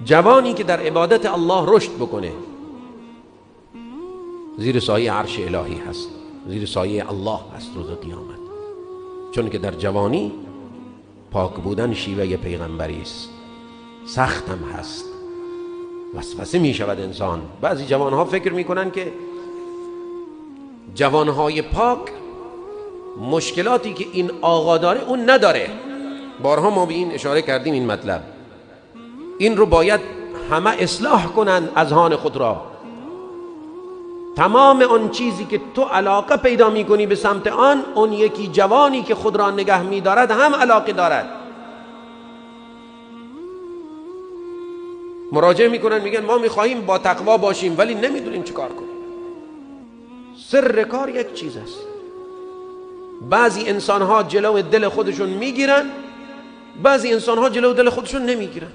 جوانی که در عبادت الله رشد بکنه زیر سایه عرش الهی هست، زیر سایه الله هست روز قیامت، چون که در جوانی پاک بودن شیوه پیغمبری است. سختم هست، وسوسه می شود انسان. بعضی جوانها فکر می کنن که جوانهای پاک مشکلاتی که این آقا داره اون نداره. بارها ما به این اشاره کردیم، این مطلب، این رو باید همه اصلاح کنن اذهان خود را. تمام آن چیزی که تو علاقه پیدا میکنی به سمت آن، اون یکی جوانی که خود را نگه میدارد هم علاقه دارد. مراجعه میکنن میگن ما میخواهیم با تقوا باشیم ولی نمیدونیم چیکار کنیم. سر کار یک چیز است. بعضی انسانها جلو دل خودشون میگیرن، بعضی انسانها جلو دل خودشون نمیگیرن.